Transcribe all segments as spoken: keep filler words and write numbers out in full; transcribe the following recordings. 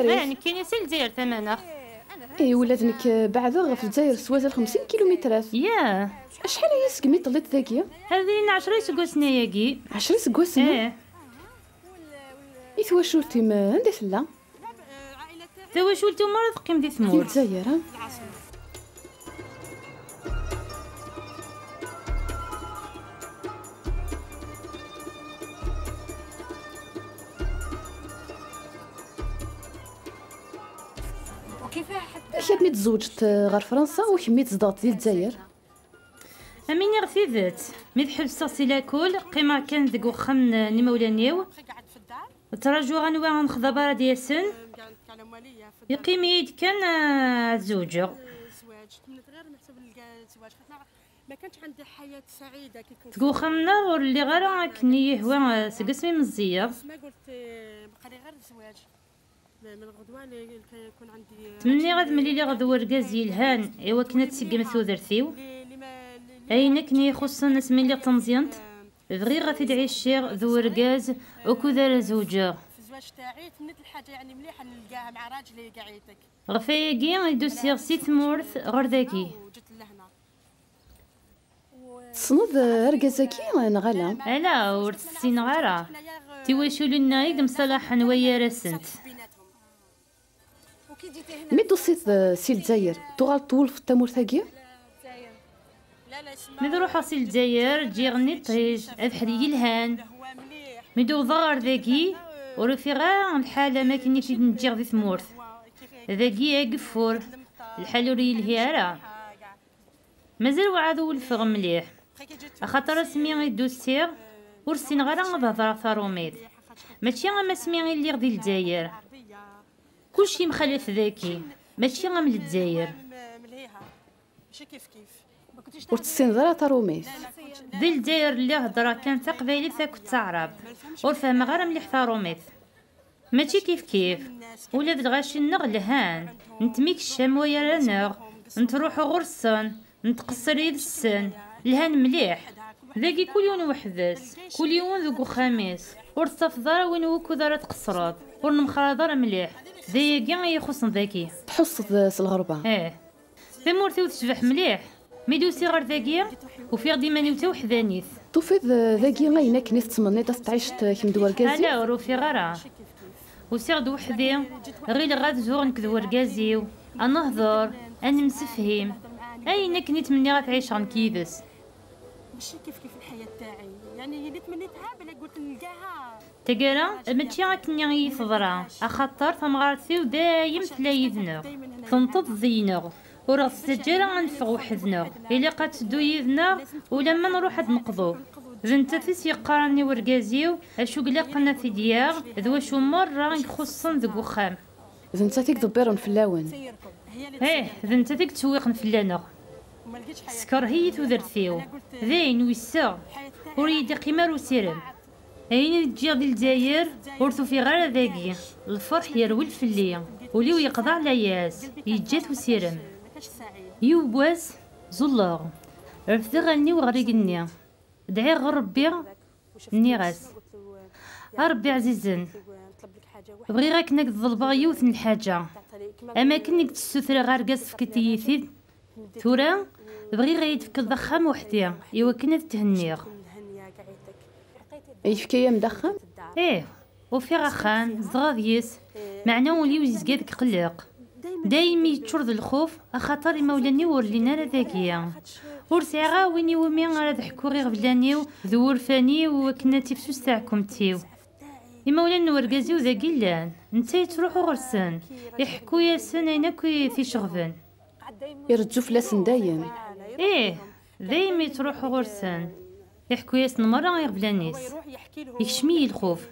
Eh, nekkini si Lezzayer tamaneɣt. Eh, ula d nekk, eh, beɛdeɣ ɣef Lezzayer s wazal xemsin kilumitrat. Ya. Acḥal aya segmi telliḍ dagi? Ad inin ɛecra iseggasen ayagi. Ɛecra iseggasen? Eh. I twacult-im, eh, anda tella? Tawacult-iw merra teqqim di tmurt. Di Lezzayer, ha? Amek armi tzewǧeḍ, eh, ɣer Fransa u kemm i tzedɣeḍ di Lezzayer? Am iniɣ tidet, mi tḥebseɣ si lakul, qqimeɣ kan deg uxxam n, n imawlan-iw. Ttrajuɣ anwa n xḍabar ad yasen. Yeqqim-iyi-d kan, ah, ad zewǧeɣ. Deg uxxam-nneɣ ur lliɣ ara akken i yi-ihwa, ah, seg asmi meẓẓiyeɣ. Ttmenniɣ ad mlileɣ d urgaz yelhan i wakken ad tseggem tudert-iw. Ayen akken i yi-ixuṣṣen asmi lliɣ d tameẓyant, bɣiɣ ad t-id-ɛiceɣ d urgaz ukud ara zewǧeɣ. Ɣef wayagi i d-usiɣ si tmurt ɣer dagi. Tessneḍ, eh, argaz-agi, neɣ ala? Ala, ur t-ssineɣ ara. Tiwaculin-nneɣ i yemṣalaḥen waygar-asent. Mi d-tusiḍ, eh, si Lezzayer, tuɣaleḍ twulfeḍ tamurt-agi? Mi d-ruḥeɣ si Lezzayer, ǧǧiɣ-n iṭij, abeḥri yelhan. Mi d-uwḍeɣ ɣer dagi, ur ufiɣ ara lḥal am akken i t-id-ǧǧiɣ di tmurt. Dagi ageffur, lḥal ur yelhi ara. Mazal werɛad ur wulfeɣ mliḥ, axaṭer asmi i d-usiɣ, ur ssineɣ ara ad hedṛeɣ tarumit. Mačči am asmi i lliɣ di Lezzayer. Kullec yemxalaf dagi, mačči am Lezzayer. Ur tessineḍ ara tarumit? Di Lezzayer lliɣ heddreɣ kan taqbaylit akked taɛrabt. Ur fehmeɣ ara mliḥ tarumit. Mačči kifkif. Ula d lɣaci-nneɣ lhan. Nettemyekcam waygar-aneɣ. Nettruḥu ɣur-sen. Nettqeṣṣir yid-sen. Lhan mliḥ. Dagi kul yiwen weḥd-s. Kul yiwen deg uxxam-is. Ur tettafeḍ ara win wukud ara tqeṣṣreḍ. Ur nemxalaḍ ara mliḥ. D ayagi i yi-ixuṣṣen dagi. Tḥusseḍ s lɣerba? Ih. Tamurt-iw tecbeḥ mliḥ. Mi d-usiɣ ɣer dagi, ufiɣ-d iman-iw d taweḥdanit. Tufiḍ, eh, dagi ayen akken i tettmenniḍ ad t-tɛiceḍ, eh, kemm d wergaz-im? Ala, ur ufiɣ ara. Usiɣ-d weḥd-i, ɣileɣ ad zuɣ nekk d wergaz-iw, ad nehḍer, ad nemsefhim. Ayen akken i ttmenniɣ ad t-ɛiceɣ nekk yid-s. Mačči kifkif lḥayat taɛi. Yeɛni, yili tmennit ha, bla qult nlqaha. Taggara, mačči akken i yi-teḍra, axaṭer tamɣart-iw dayem tella yid-neɣ. Tenṭeḍ deg-neɣ. Ur ɣ-tettaǧǧa ara ad neffeɣ weḥd-neɣ. Ilaq ad teddu yid-neɣ ulamma nruḥ ad d-neqḍu. D nettat i s-yeqqaren i wergaz-iw acu ilaqen ad t-id-yaɣ d wacu merra i ixuṣṣen deg uxxam. D nettat i iḍebbiren fell-awen. Ih, d nettat i yettsewwiqen fell-aneɣ. Teskerh-iyi tudert-iw. D ayen uyseɣ. Ur iyi-d-iqqim ara usirem. Ayen i ǧǧiɣ di Lezzayer, ur t-ufiɣ ara dagi. Lferḥ yerwel fell-i. Ul-iw yeqḍeɛ layas. Yeǧǧa-t usirem. Yiwen wass, ẓulleɣ. Refdeɣ allen-iw ɣer igenni. Dɛiɣ ɣer Rebbi, nniɣ-as: "A Rebbi ɛzizen, bɣiɣ akken ad k-ḍelbeɣ yiwet n lḥaǧa. Am akken i k-d-ssutreɣ argaz, tefkiḍ-iyi-t-id. Tura, bɣiɣ ad yi-d-tefkeḍ axxam weḥd-i, i wakken ad thenniɣ." Yefka-yam-d axxam? Ih. Ufiɣ axxam, zedɣeɣ deg-s, meɛna ul-iw yezga deg qelleq. Daymi yeččur d lxuf, axaṭer imawlan-iw ur llin ara dagi. Ur sɛiɣ ara win iwumi ara d-ḥkuɣ iɣeblan-iw d wurfan-iw akken ad tifsus teɛkumt-iw. Imawlan n urgaz-iw dagi llan, netta yettruḥu ɣer-sen, iḥekku-yasen ayen akk i t-iceɣben. Ireǧǧu fell-asen dayem. Ih, dayem yettruḥu ɣur-sen. Iḥekku-yasen merra iɣeblan-is. Ikcem-iyi lxuf.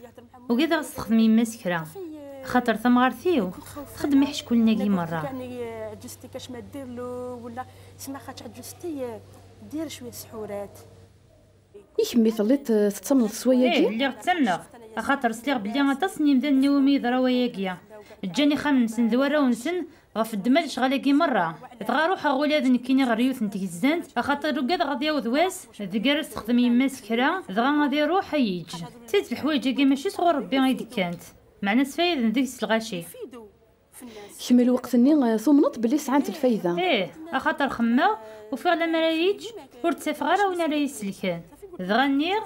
Ugadeɣ ad s-texdem yemma-s kra. Axaṭer tamɣart-iw txeddem iḥeckulen-agi merra. I kemmi telliḍ, eh, tettamneḍ s wayagi? Ih, lliɣ ttamneɣ. Axaṭer sliɣ belli aṭas n yimdanen iwumi yeḍra wayagi. Ǧǧan ixxamen-nsen d warraw-nsen ɣef ddemma n lecɣal-agi merra. Dɣa ruḥeɣ ula d nekkini ɣer yiwet n tgezzant, axaṭer ugadeɣ ad yaweḍ wass deg ara s-texdem yemma-s kra, dɣa ad iruḥ ad yeǧǧ. D tidet leḥwayeǧ-agi mačči sɣur Rebbi i d-kkant, meɛna sfayaden deg-s lɣaci. Kemm lweqt-nni, eh, tumneḍ belli sɛant lfayda? Ih, axaṭer xemmeɣ, ufiɣ lamara yečč ur d-ttafeɣ ara win ara yi-selken. Dɣa nniɣ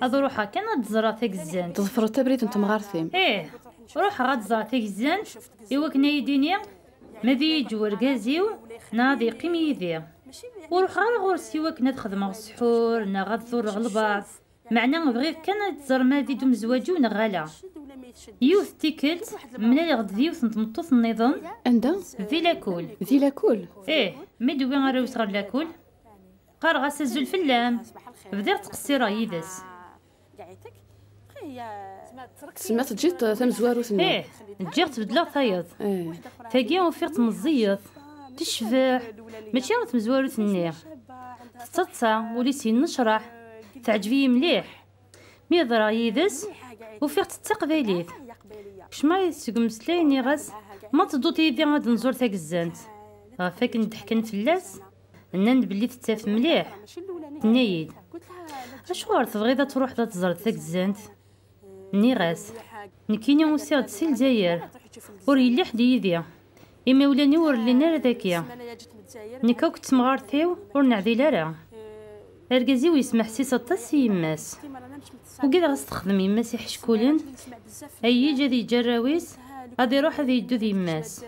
ad ruḥeɣ kan ad d-ẓreɣ tagezzant. Tḍefreḍ abrid n temɣart-im? Ih, ruḥeɣ ad d-ẓreɣ tagezzant i wakken ad yi-d-tini ma ad iyi-yeǧǧ wergaz-iw neɣ ad yeqqim yid-i. Ur ruḥeɣ ara ɣur-s i wakken ad xedmeɣ ssḥur neɣ ad ḍurreɣ lbaɛḍ. Meɛna bɣiɣ kan ad teẓrem ma ad d-umezwaǧ-iw neɣ ala. Yiwet n tikkelt, mlaleɣ-d d yiwet n tmeṭṭut nniḍen. Anda? Di lakul. Di lakul? Ih, mi d-wwi arraw-is ɣer lakul, qqareɣ-as azul fell-am. Bdiɣ ttqessireɣ yid-s. Tsemma teǧǧiḍ tamezwarut-nni? Ih, ǧǧiɣ-tt beddleɣ tayeḍ. Eh. Tagi ufiɣ-tt meẓẓiyet, tecbeḥ, mačči am tmezwarut-nni. Tettaḍsa, ul-is yennecraḥ, teɛǧeb-iyi mliḥ. Mi hedreɣ yid-s, ufiɣ-tt d taqbaylit. Kecmeɣ seg umeslay, nniɣ-as ma tedduḍ yid-i ad nẓur tagezzant. Ɣef wakken d-ḥkan fell-as, nnan-d belli tettaf mliḥ. Tenna-yi-d, acuɣer tebɣiḍ ad truḥeḍ ad teẓreḍ tagezzant? Nniɣ-as, nekkini usiɣ-d si Lezzayer, ur yelli ḥedd yid-i. Imawlan-iw ur llin ara dagi. Nekk akk d temɣart-iw ur neɛdil ara. Argaz-iw yesmeḥsis aṭas i yemma-s. Ugadeɣ ad s-texdem yemma-s iḥeckulen, ad yeǧǧ ad yeǧǧ arraw-is, ad iruḥ ad yeddu d yemma-s.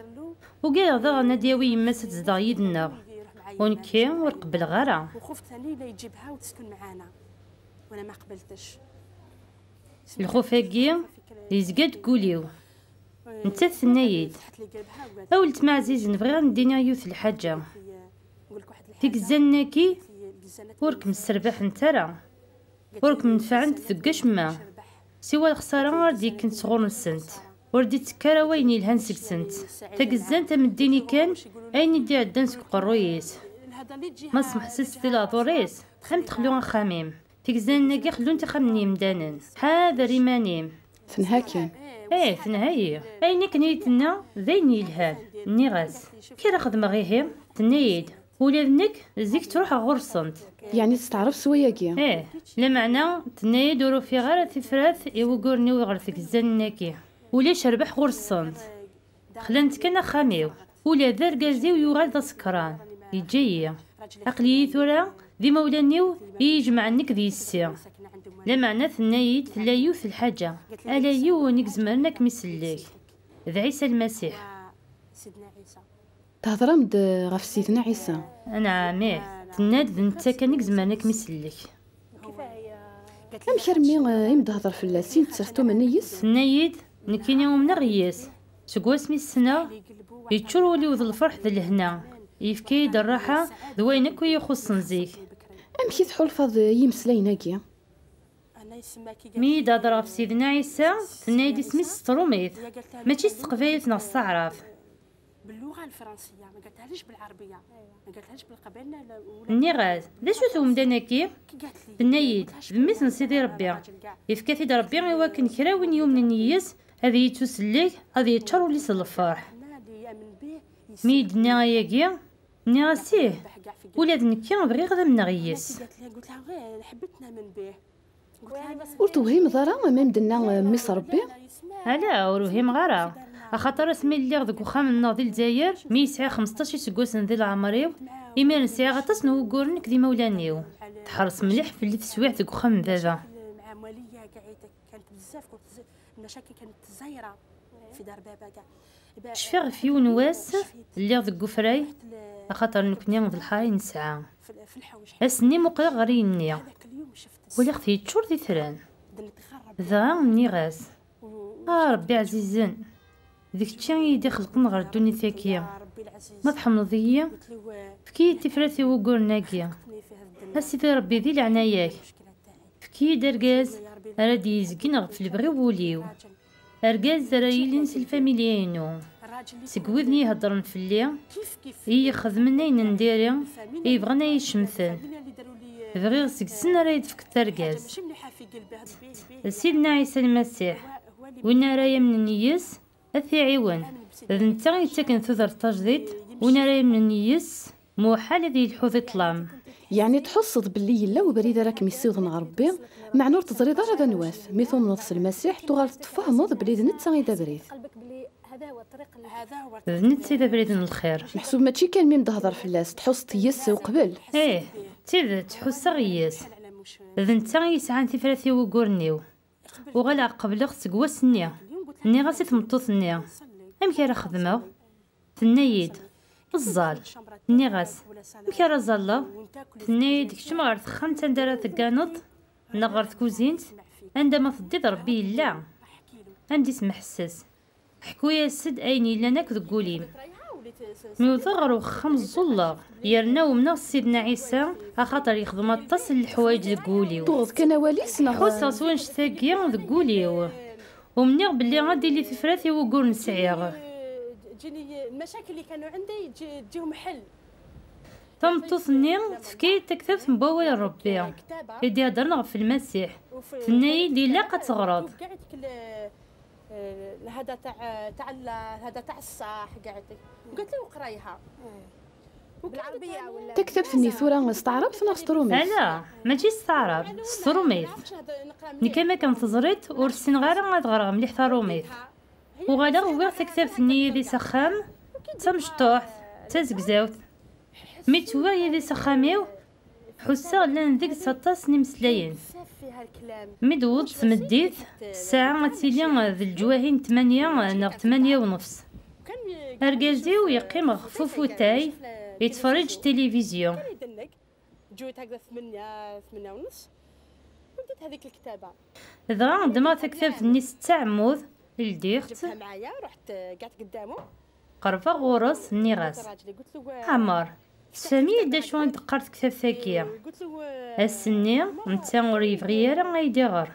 Ugadeɣ daɣen ad d-yawi yemma-s ad tezdeɣ yid-neɣ. U nekki ur qebbleɣ ara. Lxuf-agi yezga-d deg wul-iw. Nettat tenna-yi-d, a weltma ɛzizen, bɣiɣ ad m-d-iniɣ yiwet lḥaǧa. Tigezzan-agi ur kem-sserbaḥent ara, ur kem-nefɛent deg wacemma, siwa lexsara ara d-yekken sɣur-nsent. Ur d-ittekk ara wayen yelhan seg-sent. Tagezzant am ddin-i kan, ayen i d-iɛeddan seg uqerruy-is. Ma smeḥsiset i lehdur-is, am texlu axxam-im. Tigezzanin-agi xellunt ixxamen n yimdanen. Ḥader iman-im. Tenha-kem? Eh, tenha-yi. Ayen akken i yi-tenna d ayen yelhan. Nniɣ-as, amek ara xedmeɣ ihi? Tenna-yi-d, ula d nekk zik ttruḥeɣ ɣur-sent. Yeɛni testeɛref s wayagi? Eh, lameɛna tenna-yi-d ur ufiɣ ara tifrat i wuguren-iw ɣer tgezzanin-agi. Ulac rrbeḥ ɣur-sent. Xlant kan axxam-iw. Ula d argaz-iw yuɣal d asekran. Yeǧǧa-yi. Aql-iyi tura d imawlan-iw i yi-jemɛen nekk d yessi. Lameɛna tenna-yi-d tella yiwet lḥaǧa, ala yiwen i izemren ad kem-isellek. D Ɛisa Lmasiḥ. Thedrem-d ɣef Sidna Ɛisa? Anɛam, ih. Tenna-d d netta kan i izemren ad kem-isellek. Amek armi, eh, i m-d-tehder fell-as? I nettat tumen yis? Tenna-yi-d, nekkini umneɣ yis. Seg wasmi s-ssneɣ, yeččur wul-iw d lferḥ d lehna. Yefka-yi-d rraḥa d wayen akk i yi-ixuṣṣen zik. Amek i tḥulfaḍ i yimeslayen-agi? Mi yi-d-hedreɣ ɣef Sidna Ɛisa, tenna-yi-d isem-is s trumit, mačči s teqbaylit neɣ s taɛrabt. Nniɣ-as, d acu-t umdan-agi? Tenna-yi-d, d mmi-s n Sidi Ṛebbi. Yefka-t-id Ṛebbi i wakken kra win yumnen yis ad yettusellek, ad yeččar wul-is d lferḥ. Mi yi-d-tenna ayagi, nniɣ-as, ih, ula d nekki bɣiɣ ad amneɣ yis. Ur tewhimeḍ ara ma i m-d-tenna, eh, mmi-s Ṛebbi? Ala, ur whimeɣ ara. Axaṭer asmi lliɣ deg uxxam-nneɣ di Lezzayer, mi yesɛa xmesṭac iseggasen di leɛmer-iw, imiren sɛiɣ aṭas n wuguren nekk d imawlan-iw. Teḥreṣ mliḥ fell-i teswiɛt deg uxxam n baba. Cfiɣ ɣef yiwen wass, lliɣ deg ufray, axaṭer nekni d lḥara i nesɛa. Ass-nni muqleɣ ɣer yigenni, walaɣ-t yeččur d itran. Dɣa nniɣ-as, a Ṛebbi ɛzizen, d kečči i yi-d-ixelqen ɣer ddunit-agi. Ma tḥemmleḍ-iyi, efk-iyi-d tifrat i wuguren-agi. A Sidi Ṛebbi, di leɛnaya-k, efk-iyi-d argaz ara d-yezgin ɣef lebɣi n wul-iw. Argaz ara yilin si lfamilya-inu. Seg widen i iheddren fell-i, i yi-ixedmen ayen n diri, i yebɣan ad yi-cemten. Bɣiɣ seg-sen ara yi-d-tefkeḍ targaz. D Sidna Ɛisa Lmasiḥ, win ara yamnen yis, ad t-iɛiwen. D netta i yettaken tudert tajdidt, win ara yamnen yis, muḥal ad yelḥu di ṭṭlam. Yeɛni tḥusseḍ belli yella ubrid ara kem-yessiwḍen ɣer Ṛebbi, meɛna ur teẓriḍ ara d anwa-t. Mi tumneḍ s Lmasiḥ, tuɣaleḍ tfehmeḍ belli d netta i d abrid. D netta i d abrid n lxir. Meḥsub mačči kan mi m-d-hder fell-as, tḥusseḍ yes-s uqbel. Ih, d tidet, ḥusseɣ yes-s. D netta i yesɛan tifrat i wuguren-iw. Uɣaleɣ qebleɣ-t seg wass-nni. Nniɣ-as i tmeṭṭut-nni: "Amek ara xedmeɣ?" Tenna-yi-d: "Ẓẓal." Nniɣ-as: "Amek ara ẓalleɣ?" Tenna-yi-d: "Kcem ɣer texxamt anda ara tegganeḍ, neɣ ɣer tkuzint, anda ma teddiḍ Rebbi yella." Anda i s-meḥses. Ḥku-yas-d ayen yellan akk deg wul-im. Mi wwḍeɣ ɣer uxxam, ẓẓulleɣ, yerna umneɣ s Sidna Ɛisa, axaṭer yexdem aṭas n leḥwayeǧ deg wul-iw. Tuɣeḍ kan awal-is, neɣ? Ḥusseɣ s wanect-agi deg wul-iw. Umneɣ belli ad d-tili tifrat i wuguren sɛiɣ. Tameṭṭut-nni tefka-yi-d taktabt n wawal n Rebbi i d-iheddren ɣef Lmasiḥ. Tenna-yi-d: "Ilaq ad teɣreḍ." هذا تاع تاع ال- هذا تاع الصح، قاعد. قلت له: "اقرايها." بالعربية ولا؟ Taktabt-nni tura s taɛrabt neɣ s trumit? Ala, mačči s taɛrabt, s trumit. Nekk, am akken teẓriḍ, ur ssineɣ ara ad ɣreɣ mliḥ tarumit. Uɣaleɣ wwiɣ taktabt-nni yid-i s axxam, d tamecṭuḥt, d tazegzawt. Mi tt-wwiɣ yid-i s axxam-iw, ḥusseɣ llan deg-s aṭas n imeslayen. Mi d-tewweḍ tmeddit, ssaɛa ad tili d leǧwahi n tmanya neɣ tmanya u nefs. Argaz-iw yeqqim ɣef ufutay, yettferrij tilivizyu. Dɣa ddmeɣ taktabt-nni s ttaɛmud, ldiɣ-tt. Qerbeɣ ɣur-s, nniɣ-as: "Ɛmer, tefhem-iyi-d d acu i d-teqqar tektabt-agi?" Ass-nni, netta ur yebɣi ara ad yi-d-iɣer.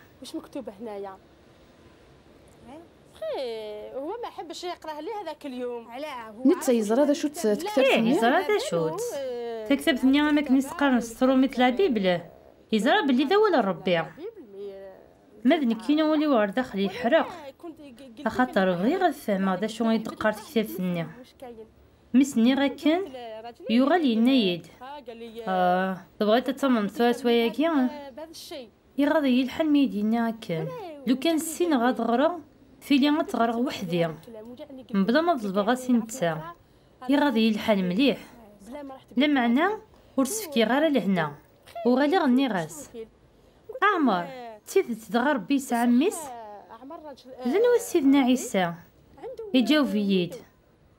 Netta yeẓra d acu-tt tektabt-nni? Ih, yeẓra d acu-tt. Taktabt-nni, am akken i s-qqaren s trumit la Bible, yeẓra belli d awal n Rebbi. Ma d nekkini, ul-iw ɣer daxel yeḥreq, axaṭer bɣiɣ ad fehmeɣ d acu i d-teqqar tektabt-nni. Mi s-nniɣ akken, yuɣal yenna-yi-d: "Ah, tebɣiḍ ad tamneḍ tura s wayagi?" Iɣaḍ-iyi lḥal mi yi-d-yenna akken. Lukan ssineɣ ad ɣreɣ, tili ad tt-ɣreɣ weḥd-i. Mebla ma ḍelbeɣ-as i netta. Iɣaḍ-iyi lḥal mliḥ. Lameɛna ur s-fkiɣ ara lehna. Uɣaleɣ nniɣ-as: "Ɛmer, d tidet dɣa Rebbi yesɛa mmi-s? D anwa Sidna Ɛisa?" Iǧaweb-iyi-d: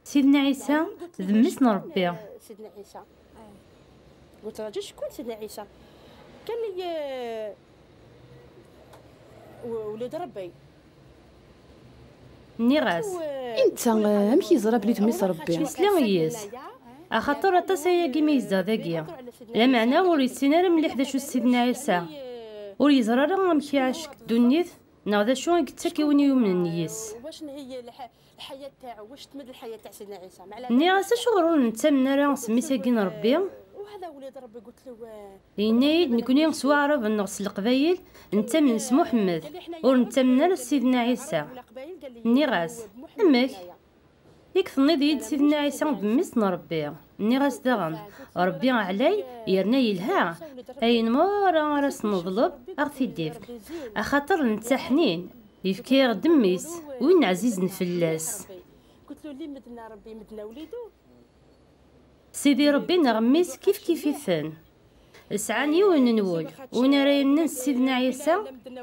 "Sidna Ɛisa d mmi-s n Rebbi." قلت له: "شكون سيدنا عيسى؟" قال لي: "آه، و- ولد ربي." Nniɣ-as: "I netta, amek yeẓra belli d mmi-s n Rebbi?" Yesla yes, axaṭer aṭas ayagi mi yezdeɣ dagi. Lameɛna ur yessin ara mliḥ d acu Sidna Ɛisa. Ur yeẓri ara amek iɛac deg ddunit, neɣ d acu i yettak i win yumnen yis. واش هي الح- الحياة تاعو، واش تمد الحياة تاع سيدنا عيسى؟ ما على Nniɣ-as: "Acuɣer ur nettamen ara s mmi-s-agi n Rebbi?" وهذا ولد ربي، قلت له: آه، Yenna-yi-d: "Nekni s Waɛraben neɣ s Leqbayel, nettamen s Muḥemmed, ur nettamen ara s Sidna Ɛisa." Nniɣ-as: "Amek? Yak tenniḍ-iyi-d Sidna Ɛisa d mmi-s n Rebbi." Nniɣ-as daɣen: "Rebbi ɛlay, yerna yelha. Ayen merra ara s-neḍleb, a ɣ-t-id-ifk. Axaṭer netta ḥnin, yefka-yaɣ-d mmi-s, win ɛzizen fell-as." قلت له: "اللي مدنا ربي مدنا وليده." Sidi Rebbi neɣ mmi-s kifkif-iten. Sɛan yiwen n wul, win ara yamnen s Sidna Ɛisa,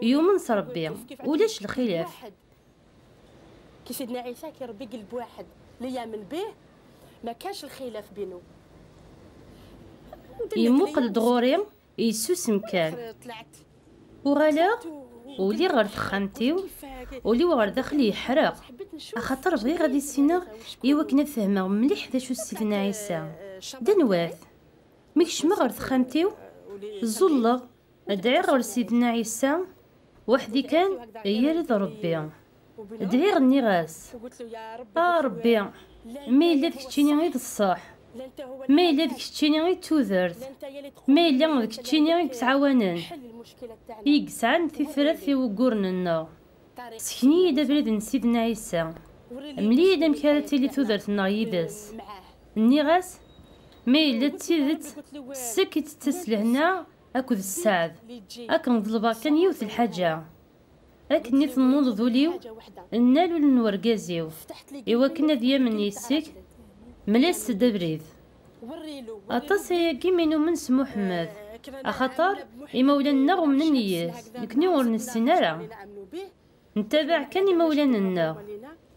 yumen s Rebbi, ulac lxilaf. كي سيدنا عيسى، كي ربي قلب واحد اللي يامن به، ما كانش الخلاف بينه. Yemmuqel-d ɣur-i, yessusem kan. Uɣaleɣ, uliɣ ɣer texxamt-iw, ul-iw ɣer daxel yeḥreq, axaṭer bɣiɣ ad issineɣ i wakken ad fehmeɣ mliḥ d acu Sidna Ɛisa. D anwa-t? Mi kecmeɣ ɣer texxamt-iw, ẓẓulleɣ, dɛiɣ ɣer Sidna Ɛisa, weḥd-i kan, yir d Rebbi. Dɛiɣ, nniɣ-as: "A Rebbi, ma yella d keččini i d ṣṣeḥ, ma yella d keččini i d tudert, ma yella d keččini i yettɛawanen, i yesɛan tifrat i wuguren-nneɣ, sken-iyi-d abrid n Sidna Ɛisa, mel-iyi-d amek ara tili tudert-nneɣ yid-s." Nniɣ-as: "Ma yella d tidet, seg i d-tettas lehna akked sseɛd, ad kem-ḍelbeɣ kan yiwet lḥaǧa. Akken i tennuḍ d ul-iw, nnal ul n urgaz-iw, iwakken ad yamen yis-k, mel-as-d abrid. Aṭas ayagi mi numen s Muḥemmed, axaṭer imawlan-nneɣ umnen yes, nekni ur nessin ara. Nettabaɛ kan imawlan-nneɣ.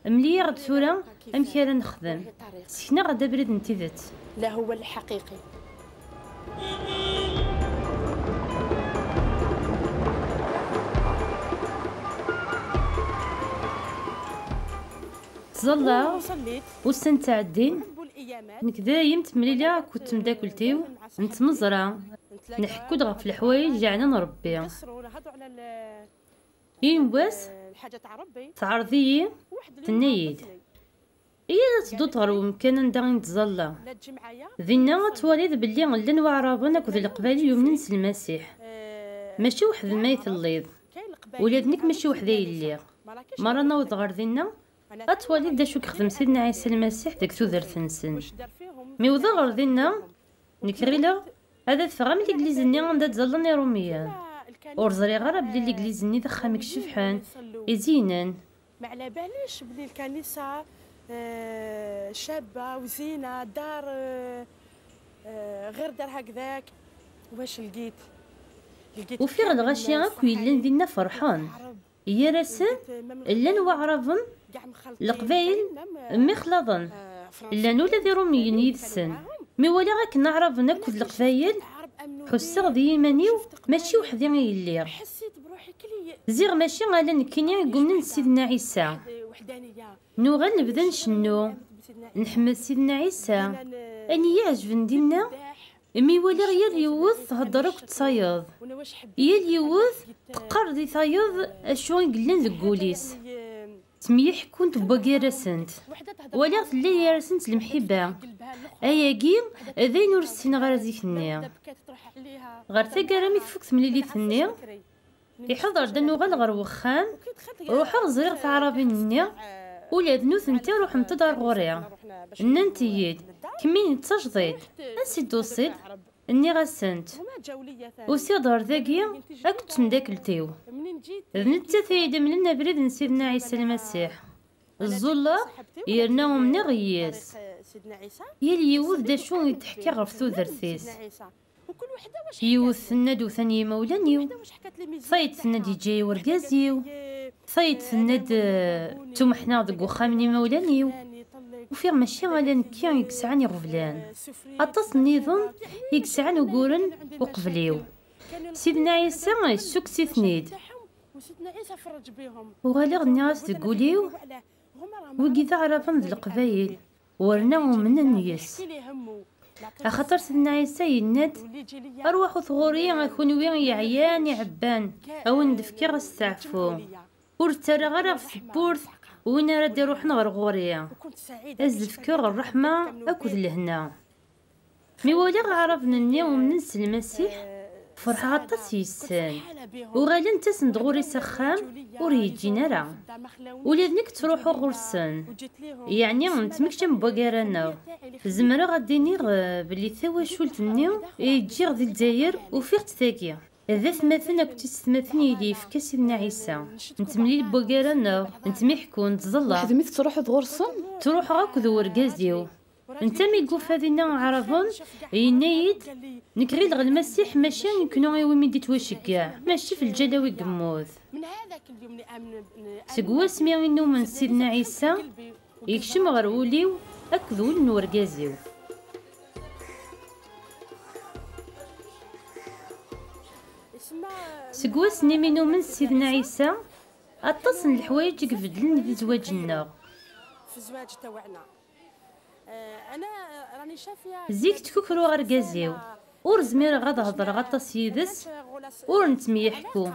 Mel-iyi-ɣ-d tura amek ara nexdem. Sken-aɣ-d abrid n tidet. لا هو الحقيقي. Ttẓallaɣ, ussan ttɛeddin, nekk dayem ttemliliɣ akked temdakelt-iw n tmeẓra, nḥekku-d ɣef leḥwayeǧ yeɛnan Rebbi. Yiwen wass, teɛreḍ-iyi, tenna-yi-d, iyya ad tedduḍ ɣer wemkan anda i nettẓalla. Dinna ad twaliḍ belli llan waɛraben akked leqbayel yumnen s Lmasiḥ. Mačči weḥd-m ay telliḍ. Ula d nekk mačči weḥd-i ay lliɣ. Mara naweḍ ɣer dinna, ad twaliḍ d acu i yexdem Sidna Ɛisa Lmasiḥ deg tudert-nsen. Mi wḍeɣ ɣer dinna, nekk ɣileɣ ad adfeɣ am legliz-nni anda ttẓallan Iṛumiyen. Ur ẓriɣ ara belli legliz-nni d axxam i icebḥen, izeynen. ما على باليش بلي الكنيسة، آه، شابة وزينة، دار، آه، آه، غير دار هكذاك. واش لقيت؟ لقيت Ufiɣ كامل lɣaci الناس akk yellan فرحانين. Dinna ferḥen. Gar-asen, llan waɛraben, leqbayel, mixlaḍen. Llan ula d Iṛumiyen yid-sen. Mi walaɣ akken aɛraben akked leqbayel, ḥusseɣ di yiman-iw mačči weḥd-i i lliɣ. Ziɣ mačči ala nekkini i yumnen s Sidna Ɛisa. Nuɣal nebda ncennu, nḥemmed Sidna Ɛisa. Ayen i yi-iɛejben dinna, mi walaɣ yal yiwet thedder akked tayeḍ. Yal yiwet teqqar di tayeḍ acu i yellan deg wul-is. Ttemyeḥkunt wwag-gar-asent. Walaɣ tella gar-asent lemḥibba. Ayagi d ayen ur ssineɣ ara zik-nni. Ɣer taggara mi tfuk temlilit-nni, iḥeḍ-aɣ-d ad nuɣal ɣer wexxam. Ruḥeɣ ẓriɣ taɛrabin-nni, ula d nutenti ruḥent-d ar ɣur-i. Nnant-iyi-d, kemmini d tajdiṭ, ansi d-tusiḍ? Nniɣ-asent, usiɣ-d ɣer dagi akked temdakelt-iw. D nettat ay d-imlen abrid n Sidna Ɛisa Lmasiḥ. Ẓẓulleɣ yerna umneɣ yes. Yal yiwet d acu i d-teḥka ɣef tudert-is. Yiwet tenna-d utan yimawlan-iw, tayeḍ tenna-d yeǧǧa-yi urgaz-iw, tayeḍ tenna-d, eh, ttumeḥneɣ deg uxxam n yimawlan-iw. Ufiɣ mačči ala nekki i yesɛan iɣeblan. Aṭas nniḍen i yesɛan uguren uqbel-iw. Sidna Ɛisa yessukkes-iten-id. Uɣaleɣ nniɣ-as deg wul-iw, wigi d aɛraben d leqbayel, werna umnen yes. Axaṭer Sidna Ɛisa yenna-d, arwaḥut ɣur-i a kunwi yeɛyan iɛebban, a wen-d-fkeɣ asteɛfu. Ur ttarraɣ ara ɣef tewwurt win ara d-iruḥen ɣer ɣur-i. Ad s-d-fkeɣ ṛṛeḥma akked lehna. Mi walaɣ aɛraben-nni umnen s Lmasiḥ, ferḥeɣ aṭas yes-sen. Uɣalen ttasen-d ɣur-i s axxam, ur yi-ǧǧin ara. Ula d nekk ttruḥuɣ ɣur-sen. Yeɛni, nettemkeččam wwag-gar-aneɣ. Zemreɣ ad d-iniɣ, eh, belli tawacult-nni i ǧǧiɣ di Lezzayer, ufiɣ-tt dagi. D atmaten akked tisetmatin i yi-d-yefka Sidna Ɛisa. Nettemlil wwag-gar-aneɣ, netmiḥku, nettẓalla. Weḥd-m i tettruḥuḍ ɣur-sen? Ttruḥeɣ akked urgaz-iw. Netta mi yufa dinna aɛraben, yenna-yi-d, nekk ɣileɣ Lmasiḥ mačči i kunwi iwimi d-ittwaceggeɛ, mačči f lǧal-iw i yemmut. Seg wasmi i nnumen s Sidna Ɛisa, yekcem ɣer wul-iw akked wul n urgaz-iw. Seg wass-nni mi numen s Sidna Ɛisa, aṭas n leḥwayeǧ i ibeddlen di zzwaǧ-nneɣ. Zik ttkukruɣ argaz-iw. Ur zmireɣ ad hedreɣ aṭas yid-s, ur nettemyeḥku.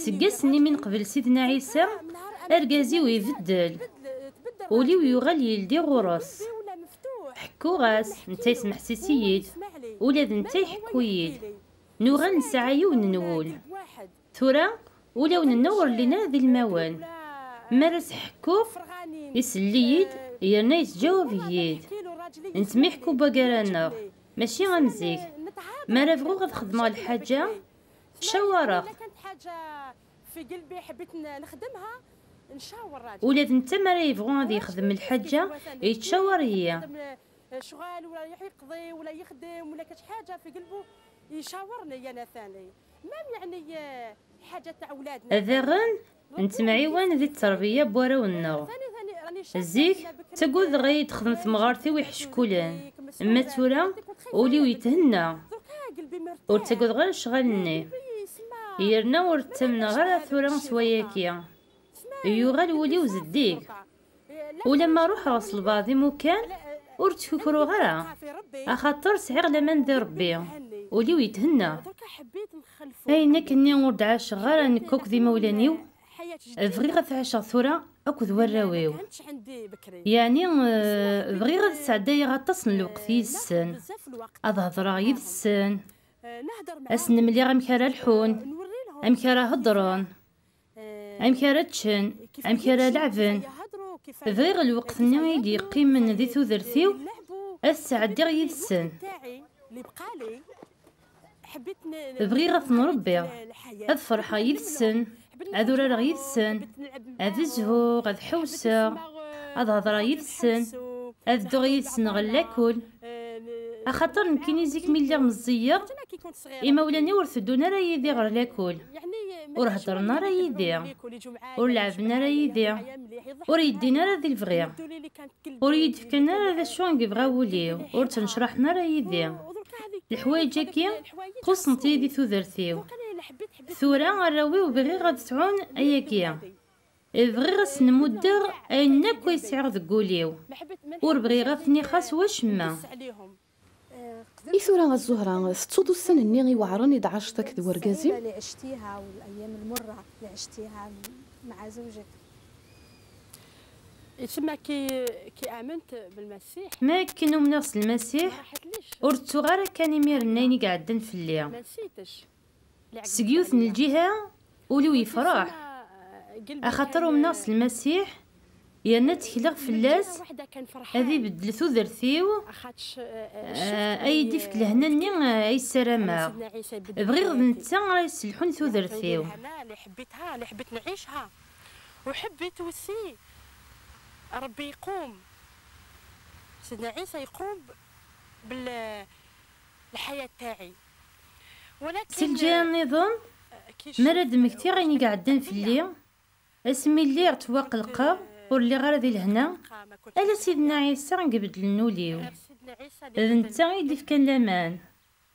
Seg wass-nni mi neqbel Sidna Ɛisa, argaz-iw ibeddel. Ul-iw yuɣal yeldi ɣur-s. Ḥekkuɣ-as, netta yesmeḥsis-iyi-d. Ula d netta iḥekku-yi-d. Nuɣal nesɛa yiwen n wul. Tura, ulawen-nneɣ ur llin ara d ilmawen. Mi ara s-ḥekkuɣ, isell-iyi-d, yerna yettǧawab-iyi-d. Netmiḥku wwag-gar-aneɣ, mačči am zik. Mi ara bɣuɣ ad xedmeɣ lḥaǧa, ttcawareɣ-t. في قلبي حبيت ن- نخدمها، نشاور راجلي. Ula d netta mi ara yebɣu ad yexdem lḥaǧa, yettcawer-iyi. يخدم، آه، شغال ولا يروح يقضي ولا يخدم ولا كاش حاجة في قلبه يشاورني أنا ثاني. ما يعني، آه، حاجة تاع أولادنا. Daɣen, nettemɛiwan di tterbiya n warraw-nneɣ. ثاني، ثاني، راني شايفة Zik, أنا بكري ttagadeɣ ad yi-d-texdem temɣart-iw iḥeckulen. Ma tura, ul-iw yethenna. دركا قلبي مرتاح. Ur ttagadeɣ ara lecɣal-nni. قلبي يسمع. Yerna ur ttamneɣ ara tura s wayagi. Yuɣal wul-iw zeddig. Ulamma ruḥeɣ s lbeɛḍ imukan, ur ttkukruɣ ara, axaṭer sɛiɣ laman di Ṛebbi, ul-iw yethenna. Ayen akkenni ur d-ɛaceɣ ara nekk akked imawlan-iw, bɣiɣ ad t-ɛaceɣ tura akked warraw-iw. Yeɛni, eh, bɣiɣ ad sɛeddayeɣ aṭas n lweqt yid-sen, ad hedṛeɣ yid-sen, ad sen-mliɣ amek ara lḥun, amek ara hedṛen, amek ara ččen, amek ara leɛben. Bɣiɣ lweqt-nni i d-yeqqimen di tudert-iw ad t-sɛeddiɣ yid-sen. Bɣiɣ ad ten-ṛebbiɣ, ad ferḥeɣ yid-sen, ad urareɣ yid-sen, ad zhuɣ, ad ḥewseɣ, ad hedṛeɣ yid-sen, ad dduɣ yid-sen ɣer lakul. Axaṭer nekkini zik mi lliɣ meẓẓiyeɣ, imawlan-iw ur teddun ara yid-i ɣer lakul. Ur heddren ara yid-i. Ur leɛben ara yid-i. Ur yeddin ara di lebɣi. Ur yi-d-fkan ara d acu i yebɣa wul-iw. Ur ttnecraḥen ara yid-i. Leḥwayeǧ-agi xuṣṣent-iyi di tudert-iw. Tura arraw-iw bɣiɣ ad sɛun ayagi. Bɣiɣ ad sen-muddeɣ ayen akk ay sɛiɣ deg wul-iw. Ur bɣiɣ ad ten-ixaṣ wacemma. I tura a Zuhra, tettuḍ ussan-nni iweɛren i d-ɛaceḍ akked wergaz-im? السعيدة اللي عشتيها والأيام المرة اللي عشتيها مع زوجك؟ يسمى كي كي آمنت بالمسيح. Ma akken umneɣ s Lmasiḥ, ما راحتليش. Ur ttuɣ ara kan imir-nni ayen i iɛeddan fell-i. ما نسيتش. Seg yiwet n lǧiha, ul-iw yefreḥ, axaṭer umneɣ s Lmasiḥ, yerna ttekleɣ fell-as ad ibeddel tudert-iw, eh, ad yi-d-ifk lehna-nni, eh, ay ssarameɣ. Bɣiɣ d netta ara yesselḥun tudert-iw. وحبيت aussi ربي يقوم، سيدنا عيسى يقوم بالحياة تاعي. Si lǧiha nniḍen, mi ara d-mmektiɣ ayen i iɛeddan fell-i, asmi lliɣ ttwaqelqeɣ, ur lliɣ ara di lehna, ala Sidna Ɛisa i ibeddlen ul-iw. D netta i d-ifkan laman.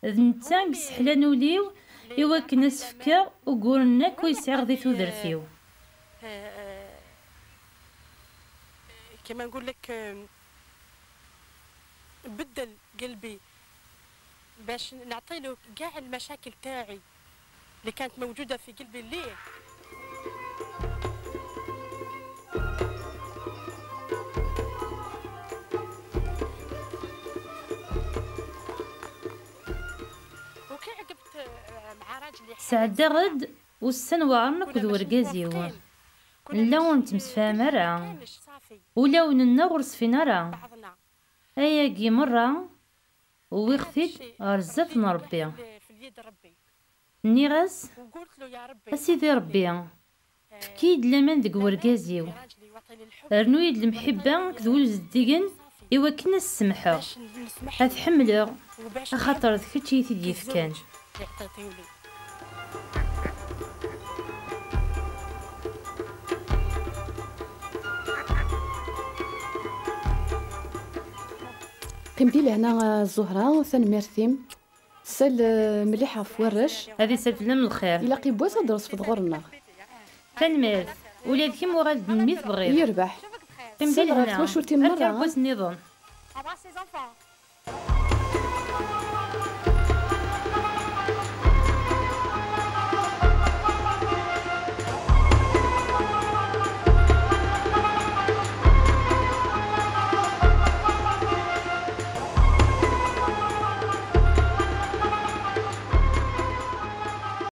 D netta i yesseḥlan ul-iw i wakken ad s-fkeɣ uguren akk i sɛiɣ di tudert-iw. كما نقول لك، بدل قلبي باش نعطي له كاع المشاكل تاعي اللي كانت موجودة في قلبي ليه. وكي عقبت، آه، مع راجلي حياة Sɛeddaɣ-d ussan weɛren akked wergaz-iw. Nella ur nettemsefham ara. Ulawen-nneɣ ur ṣfin ara. Ayagi merra, wwiɣ-t-id ɣer zdat n Ṛebbi. Nniɣ-as, a Sidi Ṛebbi, efk-iyi-d laman deg wergaz-iw. Rnu-yi-d lemḥibba akked wul zeddigen i wakken ad s-semḥeɣ, ad t-ḥemmleɣ, axaṭer d kečč i yi-t-id-yefkan. Qqim di lehna, a Zuhra, tanemmirt-im. Sal, eh, mliḥ ɣef warrac. Ad isal fell-am lxir. Ilaq yiwwas ad d-resfeḍ ɣur-nneɣ. Tanemmirt. Ula d kemm uɣal-d melmi tebɣiḍ. Yerbeḥ. Qqim di lehna. Sal ɣer twacult-im merra. Akka yiwwas nniḍen.